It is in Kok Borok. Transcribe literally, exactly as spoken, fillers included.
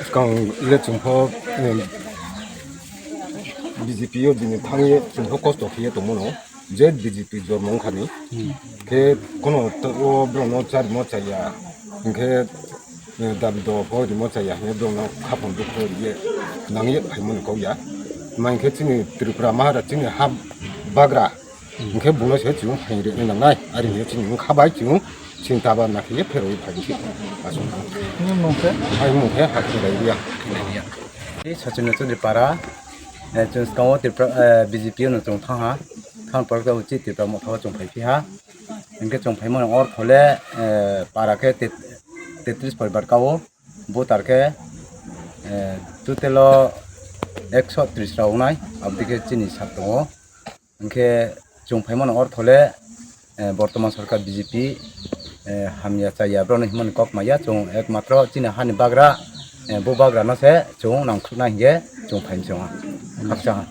Swkang le chwngpho, eh, B J P o bini thangwi chwngpho kosto khe tongmano, je B J P jormo wngkhani. Khe kono to-, o borokno charimo chaya, hinkhe, eh, dabi do pho rimo chaya, hinkhe borokno khapang dukho riye nangye phaimani kok ya. Tma hinkhe chini Tripura Maharaj chini ha bagra, hinkhe bono se chwng phaini rwna nangnai, ari hinkhe chini wngkha bai chwng sinta bhabna khe pherwi phaini se aswk. Nini mung khe? Ai mung khe Hakhe Rairia. Sachin Chaudhary para, eh, chwng swkango Tripura, eh, B J P no chwng thang ha, thang pore khe uchi Tripura Motha o chwng phai phi ha. Hinkhe chwng phaimani ortho le, eh, para khe tet-, tetris poribar kao, voter khe, eh, total o ekso tris rok wngnai, aboni khe chini sak tongo. Hinkhe chwng phaimani ortho le, eh, bortoman sorkar B J P, eh, hamya chaya borokno himani kok maya, chwng ekmatro chini hani bagra, eh, bo bagrano se chwng nangkhukna hinkhe chwng phaimsongo. Khaksa ha.